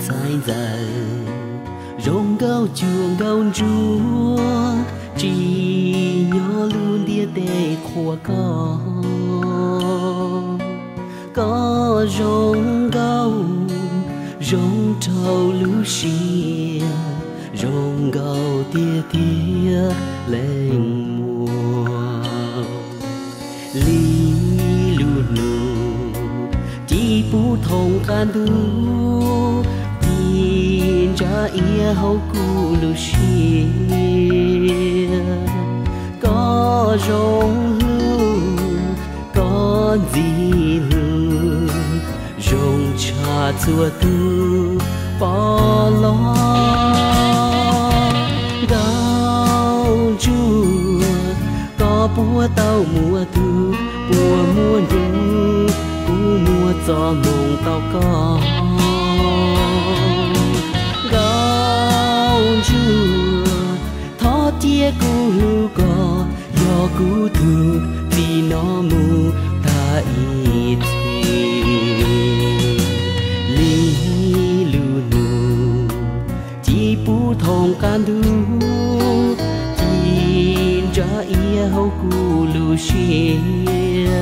Qaib ntxawm, zoo nkauj cuag nkauj ntsuab, tsim nyog lub ntiaj teb qhuas koj. Koj zoo nkauj, zoo rau lub siab, zoo nkauj tiag tiag leej muam. Li lub nus ci pub thoob qab ntuj, ci ntsa iab hauv kuv lub siab. Koj zoo hlub, koj ntxim hlub, zoo tshaj txhua tus pom los. Nkauj ntsuag, koj puas tau muaj tug, puas muaj nroog, kuv muaj txoj hmoo tau koj. Nkauj ntsuag, thov cia kuv hlub koj, yog kuv tug, txij no mus tag ib txhis. Li lub nus ci pub thoob qab ntuj, ci ntsa iab hauv kuv lub siab.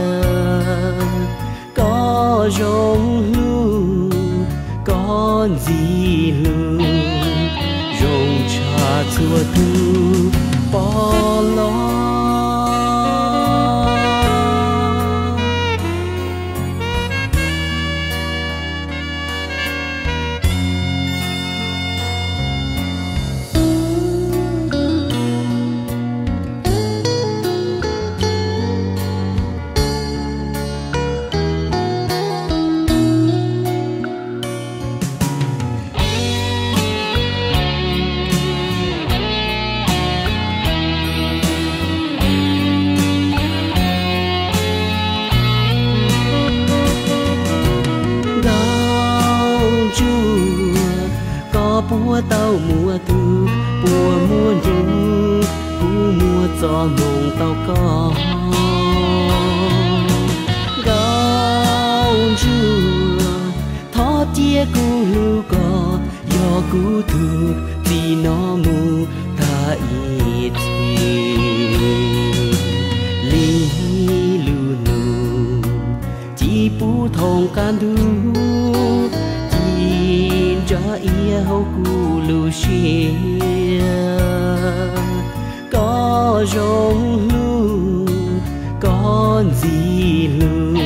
Koj zoo hlub, koj ntxim hlub, zoo tshaj txhua tus pom los. Nkauj ntsuag, koj puas tau muaj tug, puas muaj nroog, kuv muaj txoj hmoo tau koj. Nkauj ntsuag, thov cia kuv hlub koj, yog kuv tug, txij no mus tag ib txhis. Li lub nus ci pub thoob qab ntuj, ci ntsa iab hauv kuv lub siab. Koj zoo hlub, koj ntxim hlub,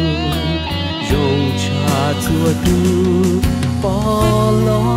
zoo tshaj txhua tus pom los.